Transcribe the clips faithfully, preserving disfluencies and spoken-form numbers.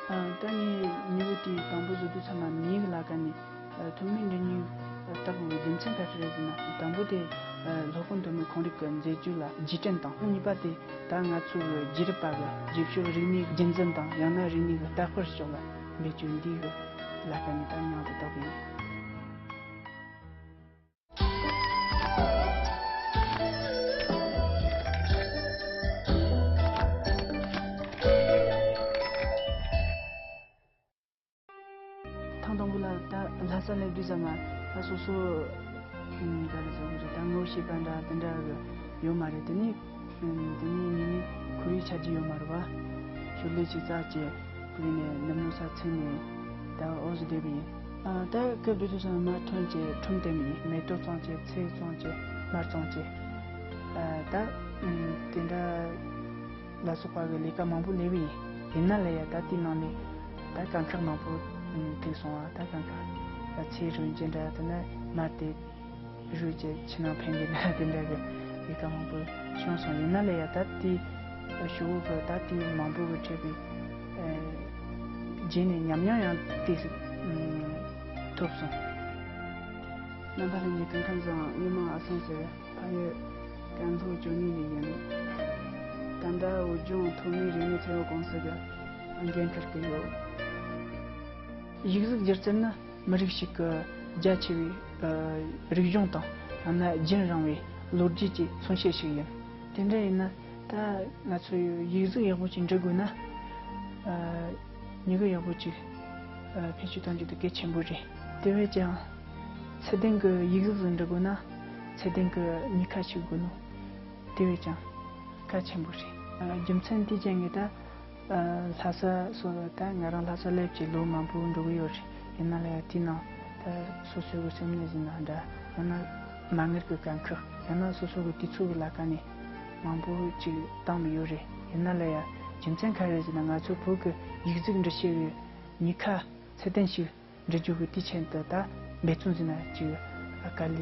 ད་ངས་མྱུ་གུ་དེའི་དང་པོ་བཟོ་དུས་ཚང་མ་མིའི་ལ་ཀ་ནས་ཐོན་མིའི་འབྲི་ནུས་བཏགས་པའི་རྒྱུ་མཚན་ག་རེ་རེད་ཟེར་ན། དང་པོ་དེ་སློབ་དཔོན་ཐོན་མིས་ཁོང་རིགས་ཀྱི་མཛེས་དཔྱོད་ལ་རྗེས་དྲན་དང་། གཉིས་པ་དེ་ད་ང་ཚོ་གི་རྒྱུད་རབས་པ་གི་རྗེས་ཕྱོགས་རིག་གནས་རྒྱུན་འཛིན་དང་ཡང་ན་རིག་གནས་ཀྱི་ལྟ་སྐོར་ཕྱོགས་ལ་འབད་རྒྱུ་འདི་གི་ལ་ཀ་ནས་ད་མིང་དེ་བཏགས་པ་ཡིན། ཐེངས་དང་པོ་ལ་ད་ལྷ་ས་སླེབས་དུས་ཙམ་ལ་ད་སོ་སོ་ག་རེ་ཟེར་དགོས་རེད། ད་ངོ་ཤེས་པ་འདྲ་དེ་འདྲ་གི་ཡོད་མ་རེད། དེ་ནས་དེ་ནས་ཉིན་ནས་ཁོར་ཡུག་ཆ་རྒྱུས་ཡོད་མ་རེད་བ། ཞོར་ལས་ཅིག་བཙལ་བྱས་ཕ་གི་ནས་ནུབ་མོ་ས་ཚིགས་ནས་ད་འོ་ཟི་བསྡད་པ་ཡིན། ད་སྐབས་དེ་དུས་ཙམ་མར་ཐོན་བྱས་ཁྲོམ་བསྟན་པ་ཡིན། མེ་ཏོག་བཙོང་བྱས། ཚལ་བཙོང་བྱས། མར་བཙོང་བྱས། ད་དེ་འདྲ་ལ་སོགས་པ་གི་ལས་ཀ་མང་པོ་ལས་པ་ཡིན། ཡིན་ན་ལས་ཡ་ད་དེའི་ནང་ནས་ད་དཀའ་ཁག་མང་པོ་ཐུག་སོང་བ། ད་དཀའ་ཁག་ད་ཚེ་རིང་ཅན་འདྲ་དེ་ན་མར་དེ་རུས་ཀྱི་ཕྱི་ནང་ཕན་གྱི་ན་དེ་འདྲ་གི་ལས་ཀ་མང་པོ་བྱུང་སོང་། ཡིན་ན་ལས་ཡ་ད་དེ་ཞུ་བོ་གི་ད་དེ་མང་པོ་གི་འཕྲད་པའི་རྗེས་ནས་ཉམས་མྱོང་ཡང་དེ་ཐོབ་སོང་། རྣམ་པ་ལྷན་རྒྱས་སྐུ་ཁམས་བཟང་། ངའི་མིང་ཨ་སང་ཟེར། ཕ་ཡུལ་ཀན་ལྷོ་ཇོ་ནི་ནས་ཡིན། ད་ལྟ་བོད་ལྗོངས་ཐོན་མིའི་རིག་གནས་ཚད་ཡོད་ཀུང་སི་གི་འགན་འཁུར་གྱི་ཡོད། ཡིག་གཟུགས་སྒྱུ་རྩལ་ནི་མི་རིགས་ཤིག་གི་རྒྱ་ཆེ་བའི་རིག་གཞུང་དང་ཡང་ན་རྒྱུན་རིང་བའི་ལོ་རྒྱུས་ཀྱི་མཚོན་བྱེད་ཞིག་ཡིན། དེ་འདྲ་ཡིན་ན་ད་ང་ཚོས་ཡིག་གཟུགས་ཡག་པོ་ཅིག་འབྲི་དགོས་ན་མྱུ་གུ་ཡག་པོ་ཅིག་བེད་སྤྱོད་གཏོང་རྒྱུ་དེ་གལ་ཆེན་པོ་རེད། དེ་བས་ཀྱང་ཚད་ལྡན་གྱི་ཡིག་གཟུགས་ཤིག་འབྲི་དགོས་ན་ཚད་ལྡན་གྱི་ཉེན་ཁ་ཞིག་དགོས་ནོ། དེ་བས་ཀྱང་གལ་ཆེན་པོ་རེད། རྒྱུ་མཚན་དེའི་རྐྱེན་གྱིས་ད་ལྷ་ས་སོགས་ད་ང་རང་ལྷ་ས་སླེབས་ཀྱི་ལོ་མང་པོ་འགྲོ་གི་ཡོད་རེད། ཡིན་ན་ལས་དེའི་ནང་ད་སོ་སོའི་སེམས་ནད་ཟིན་ན་འདྲ་ཡང་ན་མ་དངུལ་གྱི་དཀའ་ཁག་ཡང་ན་སོ་སོ་གི་དུས་ཚོད་ཀྱི་ལ་ཀ་ནས་མང་པོ་ཅིག་བཏང་མི་ཡོད་རེད། ཡིན་ན་ལས་ཡ་རྒྱུ་མཚན་ག་རེ་ཟེར་ན་ང་ཚོ་བོད་ཀྱི་ཡིག་གཟུགས་འབྲི་ཤེས་པའི་ཉེན་ཁ་ཚད་ལྡན་ཞིག་འབྲི་རྒྱུ་གི་དུས་ཆེན་དུ་ད་འབད་བརྩོན་ཟིན་ན་ཅིག་དཀའ་ལས་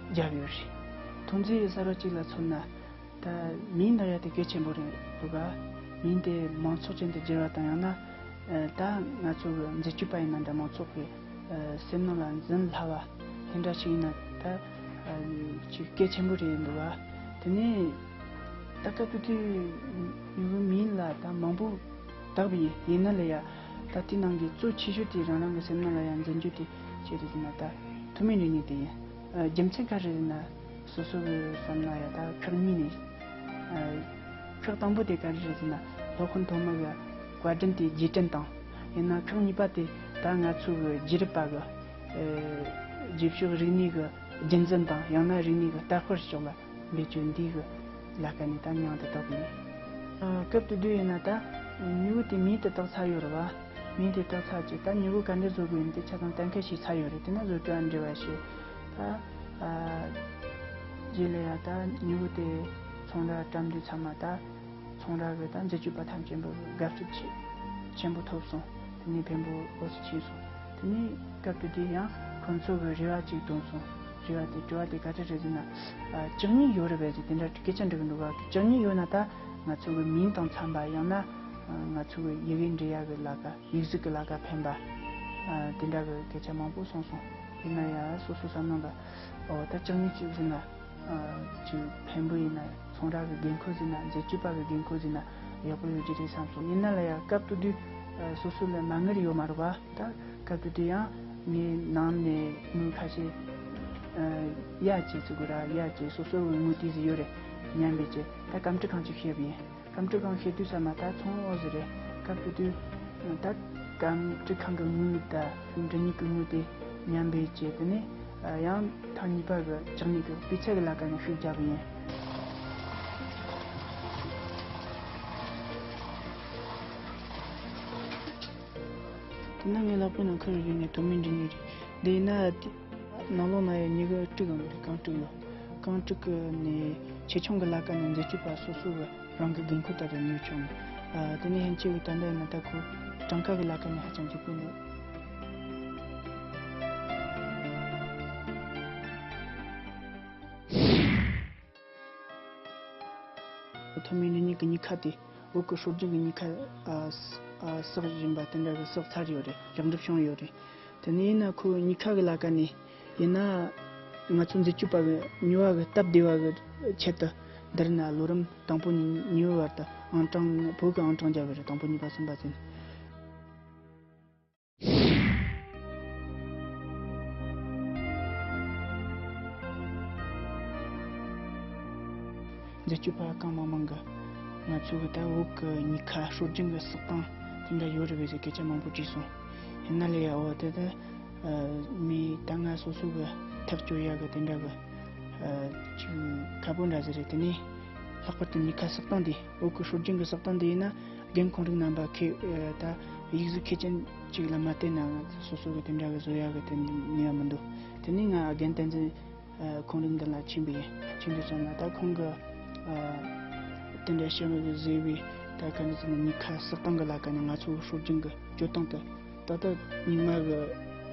བརྒྱབ་ཡོད་རེད། ཐོན་རྫས་གསར་བ་གཅིག་ལ་མཚོན་ན་ད་མིང་འདོགས་ཡ་དེ་གལ་ཆེན་པོ་རེད་འདུག་ག་མིང་དེ་མང་ཚོགས་ཅན་དུ་བསྒྱུར་བ་དང་ཡང་ན་ད་ང་ཚོ་གི་མཛེས་དཔྱོད་པ་ཡིན་ན་འདྲ་མང་ཚོགས་ཀྱི་སེམས་ནང་ལ་འཛིན་སླ་བ་དེ་འདྲ་ཞིག་ཡིན་ན་ད་ཅིག་གལ་ཆེན་པོ་རེད་འདུག་ག་དེ་ནས་ད་སྐབས་དེ་དུས་ཡུལ་མིང་ལ་ད་མང་པོ་བཏགས་པ་ཡིན། ཡིན་ན་ལས་ཡ་ད་དེ་ནང་གི་གཙོ་ཆེ་ཤོས་དེ་རང་རང་གི་སེམས་ནང་ལ་ཡང་འཛིན་རྒྱུ་དེ་ཆེ་རེད་ཟེར་ན་ད་ཐོན་མིའི་འབྲི་ནུས་དེ་ཡིན། རྒྱུ་མཚན་ག་རེ་ཟེར་ན་སོ་སོ་གི་བསམ་ན་ཡ་ད་ཁག་གཉིས་ནས་ཁག་དང་པོ་དེ་ག་རེ་རེད་ཟེར་ན་སློབ་དཔོན་ཐོན་མི་གི་བཀའ་དྲིན་དེ་རྗེས་དྲན་དང་། ཡིན་ན་ཁག་གཉིས་པ་དེ་ད་ང་ཚོ་གི་རྒྱུད་རབས་པ་གི་རྗེས་ཕྱོགས་རིག་གནས་ཀྱི་རྒྱུན་འཛིན་དང་ཡང་ན་རིག་གནས་ཀྱི་ལྟ་སྐོར་ཕྱོགས་ལ་འབད་རྒྱུ་འདི་གི་ལ་ཀ་ནས་ད་མིང་དེ་བཏགས་པ་ཡིན། སྐབས་དེ་དུས་ཡིན་ན་ད་མྱུ་གུ་དེ་མིང་དེ་བཏགས་ཚར་ཡོད་རེད་བ། མིང་དེ་བཏགས་ཚར་རྗེས་ད་མྱུ་གུ་ག་འདྲ་བཟོ་དགོས་ཡིན་དེ་ཆ་ཚང་གཏན་འཁེལ་བྱས་ཚར་ཡོད་རེད། དེ་ན་བཟོ་བཅོས་འབྲི་བ་བྱས། ད་རྗེས་ལ་ཡ་ད་མྱུ་གུ་དེ་ཚོང་ར་བཀྲམ་དུས་ཚང་མ་ད། ཚོང་ར་གི་ད་མཛེས་དཔྱོད་པ་ཐམས་ཅད་པོ་དགའ་སྤྲོ་ཆེ་ཆེན་པོ་ཐོབ་སོང་། དེ་ནས་ཕན་པོ་འོ་སུ་ཕྱིན་སོང་། དེ་ནས་སྐབས་དེ་དུས་ཡང་ཁོང་ཚོ་གི་རེ་བ་ཅིག་བཏོན་སོང་། རེ་བ་དེ་དྲི་བ་དེ་ག་རེ་རེད་ཟེར་ན། ལྕགས་སྨྱུག་ཡོད་རེད་པས་ཟེར་དེ་འདྲ་སྐད་ཆ་འདྲི་གི་འདུག་ག་ལྕགས་སྨྱུག་ཡོད་ན་ད་ང་ཚོ་གི་མིང་དང་འཚམ་པ་ཡང་ན་ང་ཚོ་གི་ཡི་གེ་འབྲི་ཡ་གི་ལ་ཀ་ཡིག་གཟུགས་གི་ལ་ཀ་ཕན་པ་དེ་འདྲ་གི་སྐད་ཆ་མང་པོ་གསུངས་སོང་། ཡིན་ན་ཡང་སོ་སོ་བསམ་ནང་ལ་ཨོ་ད་ལྕགས་སྨྱུག་ཅིག་ཟེར་ན། ཅིག་ཕན་པོ་ཡིན་ན་ཚོང་ར་གི་འགན་ཁུར་ཟིན་ན་མཛེས་དཔྱོད་པ་གི་འགན་ཁུར་ཟིན་ན་ཡག་པོ་ཡོད་ཀྱི་རེད་བསམ་སོང་། ཡིན་ན་ལ་ཡ་སྐབས་དེ་དུས་སོ་སོ་ལ་མ་དངུལ་ཡོད་མ་རེད་བ། ད་སྐབས་དེ་དུས་ཡང་ངའི་ནང་ནས་དངུལ་ཁ་ཤས་གཡར་བྱས་ཚུགས་དགོས་ར་གཡར་བྱས་སོ་སོ་གི་དངུལ་དེ་ཟིག་ཡོད་རེད་སྙམ་པས་བྱས་ད་སྐམ་དྲི་ཁང་ཅིག་ཕྱེས་པ་ཡིན། སྐམ་དྲི་ཁང་ཕྱེ་དུས་ཙམ་ལ་ད་ཚོང་འོག་ཟེར་རེད། སྐབས་དེ་དུས་ད་སྐམ་དྲི་ཁང་གི་དངུལ་ད་འབྲི་ནུས་ཀྱི་དངུལ་དེ་མཉམ་སྦས་བྱས་དེ་ནས་ཡང་ཐེངས་གཉིས་པ་གི་ལྕགས་སྨྱུག་གི་སྤུས་ཚད་ཀྱི་ལ་ཀ་ནས་ཤུགས་རྒྱབ་པ་ཡིན། དེ་ན་ངའི་ལག་པའི་ནང་ཁུར་རེ་ནས་དོ་མི་འབྲི་ནུས་རེད། དེ་ཡིན་ན་དེ་ནང་ལོགས་ན་ཡང་མྱུ་གུ་དྲུག་ཡོད་རེད། རྐང་དྲུག་ཡོད། རྐང་དྲུག་གི་ནས་ཆེ་ཆུང་གི་ལ་ཀ་ནས་མཛེས་དཔྱོད་པ་སོ་སོ་གི་རང་གི་འགན་ཁུར་ལྟར་དུ་ཉོས་བྱུང་། ཨ། དེ་ནས་ཧན་ཆེ་བའི་ད་ལྟ་ཡིན་ན་ད་ཁོ་གྲངས་ཀ་གི་ལ་ཀ་ནས་ཧ་ཅང་འཇིགས་པོ་འདུག་ཐོན་མིའི་འབྲི་ནུས་ཀྱི་ཉེན་ཁ་དེ་བོད་ཀྱི་སྲོལ་རྒྱུན་གྱི་ཉེན་ཁ། ཨ། ཨ། བསགས་བཞིན་པ་དེ་འདྲ་གི་བསགས་ཚར་ཡོད་རེད། ལེགས་འགྲུབ་བྱུང་ཡོད་རེད། དེ་ནས་ཡིན་ན་ཁོ་གཉིས་ཁ་གི་ལ་ཀ་ནས་ཡིན་ན་ང་ཚོ་འཛད་སྤྱོད་པ་གི་ཉོ་བ་གི་སྟབས་བདེ་བ་གི་ཆེད་དུ་འདིར་ན་ལོ་རིམ་དང་པོ་ནས་གཉིས་པའི་བར་དུ་ཨང་གྲངས་བོད་གི་ཨང་གྲངས་བརྒྱབ་པ་རེད། དང་པོ་གཉིས་པ་གསུམ་པ་ཟིན། འཛད་སྤྱོད་པ་གང་མང་མང་གི་ང་ཚོ་གི་ད་བོད་གི་ཉི་ཁ་སྲོལ་རྒྱུན་གི་བསགས་སྟངས་དེ་འདྲ་ཡོད་རེད་པས་ཟེར་སྐད་ཆ་མང་པོ་དྲིས་སོང་། ཡིན་ན་ལས་ཡ་འོ་དེ་ད་མི་ད་ང་སོ་སོ་གི་ཐག་གཅོད་ཡ་གི་དེ་འདྲ་གི་ཅིག་ཁ་པོ་འདྲ་ཟེར་རེད། དེ་ནས་ལྷག་པར་དུ་ཉི་ཁ་བསགས་སྟངས་དེ་བོད་གི་སྲོལ་རྒྱུན་གི་བསགས་སྟངས་དེ་ཡིན་ན། རྒན་ཁོང་རིགས་རྣམ་པ་ཁྱེད་ད་ཡིག་གཟུགས་མཁས་ཅན་ཅིག་ལ་མ་བལྟས་ན་སོ་སོ་གི་དེ་འདྲ་གི་བཟོ་ཡ་གི་དེ་ནུས་པ་མི་འདུག་དེ་ནས་ང་རྒན་བསྟན་འཛིན་ཁོང་རིགས་འདི་ལ་ཕྱིན་པ་ཡིན། ཕྱིན་དུས་ཙམ་ལ་ད་ཁོང་གི་དེ་འདྲ་ཞིབ་མོ་གི་བཟོས་པའི་ད་ག་ནས་ཟེར་ན་ཉི་ཁ་བསགས་སྟངས་གི་ལ་ཀ་ནས་ང་ཚོའི་སྲོལ་རྒྱུན་གི་སྤྱོད་སྟངས་དེ་ཏག་ཏག་རྙིང་མ་གི་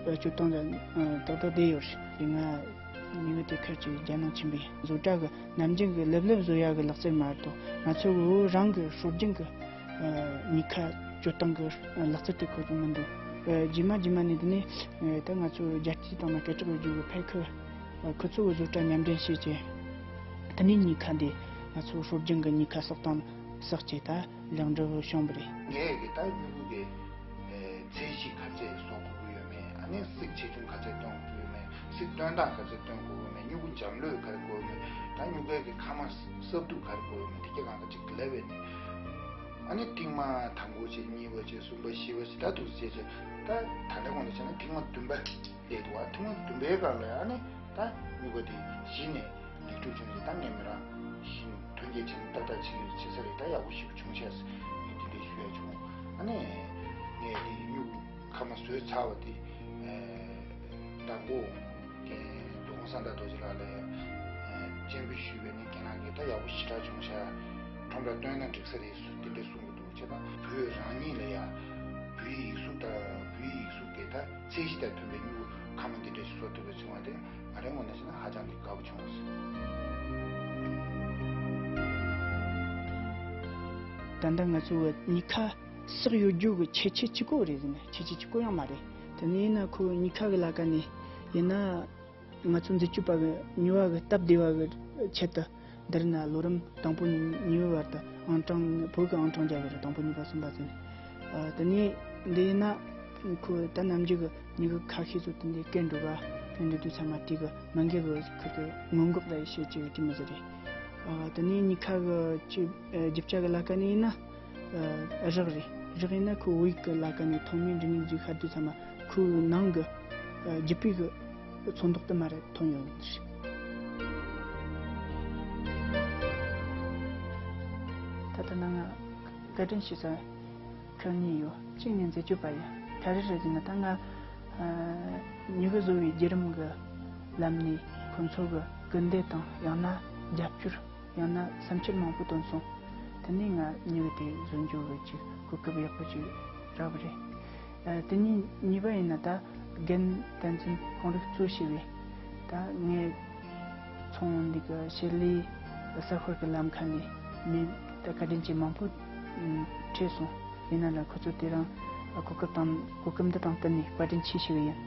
སྤྱོད་སྟངས་དང་ཏག་ཏག་བསྡད་ཡོད་རེད། ང་ཉི་མ་དེ་ཁར་ཅིག་རྒྱ་ནང་ཕྱིན་པའི་བཟོ་གྲྭ་གི་ནམ་རྒྱུན་གི་ལེབ་ལེབ་བཟོ་ཡ་གི་ལག་རྩལ་མ་གཏོགས་ང་ཚོ་བོད་རང་གི་སྲོལ་རྒྱུན་གི་ཉི་ཁ་སྤྱོད་སྟངས་གི་ལག་རྩལ་དེ་ཁོ་ཚོ་མི་འདུག་རྗེས་མ་རྗེས་མ་ནས་དེ་ནས་ད་ང་ཚོ་རྒྱལ་སྤྱི་དང་ན་སྐད་གྲགས་ཡོད་རྒྱུ་གི་ཕལ་ཁུ་ཁོ་ཚོ་གི་བཟོ་གྲྭ་མཉམ་འབྲེལ་བྱས་ཀྱི་དེ་ནས་ཉི་ཁ་འདི་ང་ཚོ་སྲོལ་རྒྱུན་གི་ཉི་ཁ་བསགས་སྟངས་བསགས་ཀྱི་ད་ལེགས་འགྲུབ་བྱུང་བ་རེད། ངས་གི་ད་སྨྱུ་གུ་གི་ཚད་གཞི་ག་ཚད་བཟོ་དགོས་ཀྱི་ཡོད་མེད། ཨ་ནི་གསེག་ཆེ་ཆུང་ག་ཚད་གཏོང་དགོས་ཀྱི་ཡོད་མེད། གསེག་བཏོན་སྟངས་ག་ཚད་བཏོན་དགོས་ཀྱི་ཡོད་མེད། སྨྱུ་གུ་འཇམ་ལྷོད་ག་རེ་དགོས་ཀྱི་ཡོད་མེད། ད་སྨྱུ་གུའི་གི་ཁ་མ་སྲབ་མཐུག་ག་རེ་དགོས་ཀྱི་ཡོད་མེད། དེ་ག་གང་ག་ཅིག་ལབ་པས་ནི། ཨ་ནི་ཐེངས་མ་དང་པོ་བྱས། གཉིས་པ་བྱས། གསུམ་པ་བཞི་པ་བྱས། ད་འདུག་སེ་བྱས་བྱས་ད་ད་ལྟ་གོང་དུ་བྱས་ན་ཐེངས་མ་བདུན་པ་སླེབས་འདུག་བ། ཐེངས་མ་བདུན་པའི་སྒང་ལ་ཨ་ནི་ད་སྨྱུ་གུ་དེ་གཞི་ནས་ལེགས་གྲུབ་བྱུང་རྗེས་ད་ངས་མི་རང་བཞིན་ཐོན་སྐྱེད་བྱས་ནས་ཏག་ཏག་བྱས་བྱས་ས་རེད། ད་ཡག་པོ་ཞིག་བྱུང་ཤག་ཟེར་ངས་དེ་འདྲ་ཞུ་ཡ་བྱུང་། ཨ་ནི་ངས་དེ་སྨྱུ་གུ་ཁ་མ་བཟོས་ཚར་བ་དེ་ཨེ་མདང་དགོང་རྒན་རྡོ་སྒང་སངས་དར་རྡོ་རྗེ་ལགས་ལ་ཡ་ཨེ་སྤྱན་འབུལ་ཞུས་པས་ནི་ཁྱེད་རང་གིས་ད་ཡག་པོ་ཞེ་དྲག་བྱུང་ཤག་ཁྲོམ་ར་བཏོན་ན་འགྲིག་ས་རེད་ཟེར་དེ་འདྲ་གསུང་གི་འདུག་བྱས་ཙང་བོད་རང་ཉིད་ལ་ཡ་བོད་ཡིག་གཟུགས་དང་བོད་ཡིག་གཟུགས་དེ་ད་ཚད་གཞི་དང་མཐུན་པའི་སྨྱུ་གུ་ཁ་མ་འདི་འདྲ་ཞིག་བཟོ་ཐུབ་པ་བྱུང་བ་དེ་ང་རའི་ངོས་ནས་བྱས་ན་ཧ་ཅང་གི་དགའ་པོ་བྱུང་སོང་། ད་ལྟ་ང་ཚོ་ཉི་ཁ་བསགས་ཡོད་རྒྱུ་གི་ཁྱད་ཆོས་གཅིག་པོ་རེད་ཟེར་ན་ཁྱད་ཆོས་གཅིག་པོ་ཡང་མ་རེད། དེ་ནས་ཡིན་ན་ཁོ་ཉི་ཁ་གི་ལ་ཀ་ནས་ཡིན་ན། ང་ཚོ་འཛད་སྤྱོད་པ་གི་ཉོ་བ་གི་སྟབས་བདེ་བ་གི་ཆེད་དུ་འདིར་ན་ལོ་རིམ་དང་པོ་ནས་གཉིས་པའི་བར་དུ་ཨང་གྲངས་བོད་གི་ཨང་གྲངས་བརྒྱབ་པ་རེད། དང་པོ་གཉིས་པ་གསུམ་པ་ཟིན། ཨ་དེ་ནས་འདི་ཡིན་ན་ཁོ་ད་ནམ་རྒྱུན་གི་ཉི་གི་ཁ་ཤས་ཚོ་དེ་འདྲའི་སྐད་འགྲོ་ག་དེ་འདྲ་དུས་ཚང་མ་དེ་གི་མི་འགལ་བའི་ཁུལ་དུ་སྔོན་འགོག་ལ་ཡི་ཤེས་ཀྱི་དེ་མི་ཟེར་རེད། ཨ་དེ་ནས་ཉི་ཁ་གི་ཅི་ཨ་རྒྱུ་ཆ་གི་ལ་ཀ་ནས་ཡིན་ན། ཨ་རག་རེད། རག་ཡིན་ན་ཁོ་བོད་ཡིག་གི་ལ་ཀ་ནས་ཐོན་མིན་འབྲི་མིན་ཅིག་ཤར་དུས་ཚང་མ་ཁོའི་ནང་གི་ཨ་རྒྱུད་པའི་གི་ཚོན་མདོག་དེ་མར་ཐོན་ཡོང་གི་རེད། ད་ལྟ་ན་ང་བཀའ་དྲིན་ཞུ་ས་ཁག་གཉིས་ཡོད། གཅིག་ནི་འཛད་སྤྱོད་པ་ཡིན། ག་རེ་རེད་ཟེར་ན་ད་ང་ཨ་མྱུ་གུ་བཟོ་བའི་བརྒྱུད་རིམ་གི་ལམ་ནས་ཁོ་ཚོ་གི་སྐུལ་འདེད་དང་ཡང་ན་རྒྱབ་སྐྱོར། ཡང་ན་བསམ་འཆར་མང་པོ་བཏོན་སོང་། དེ་ནས་ང་མྱུ་གུ་དེ་བཟོ་རྒྱུ་གི་ཅིག་གོ་སྐབས་ཡག་པོ་ཅིག་རག་པ་རེད། ཨ་དེ་ནས་གཉིས་པ་ཡིན་ན་ད་རྒན་བསྟན་འཛིན་ཁོང་རིགས་གཙོ་བྱས་པའི་ད་ངའི་ཚོང་འདི་གི་ཞལ་ལས་གསར་ཤོར་གི་ལམ་ཁ་ནས་མི་ད་བཀའ་དྲིན་ཆེ་མང་པོ་འཕྲད་སོང་། ཡིན་ན་ལ་ཁོ་ཚོ་དེ་རིང་གོ་སྐབས་དང་གོ་སྐབས་འདི་དང་བསྟུན་ནས་བཀའ་དྲིན་ཆེ་ཞུ་གི་ཡིན།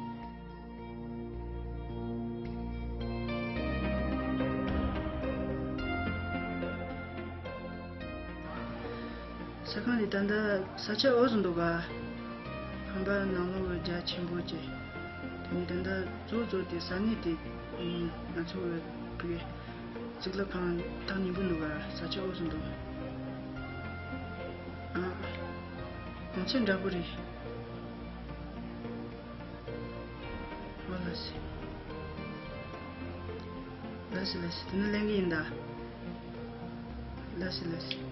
ས་ཁང་འདི་ད་ལྟ་ས་ཆ་འོག་སུ་འདུག་ག་ཁང་པ་ནང་ལོགས་ལ་རྒྱ་ཆེན་པོ་བྱས། དེ་ནས་ད་ལྟ་གཙོ་བོ་གཙོ་དེ་ས་གནས་དེ་ང་ཚོ་བོད་ཀྱི་གཙུག་ལག་ཁང་ཐག་ཉེ་པོ་འདུག་ག་ས་ཆ་འོག་སུ་འདུག་ཨ། གོང་ཚད་འདྲ་པོ་རེད། ཨོ་ལགས་སེ། ལགས་སེ་ལགས་སེ། དེ་ནས་ལེན་གི་ཡིན་ད། ལགས་སེ་ལགས་སེ།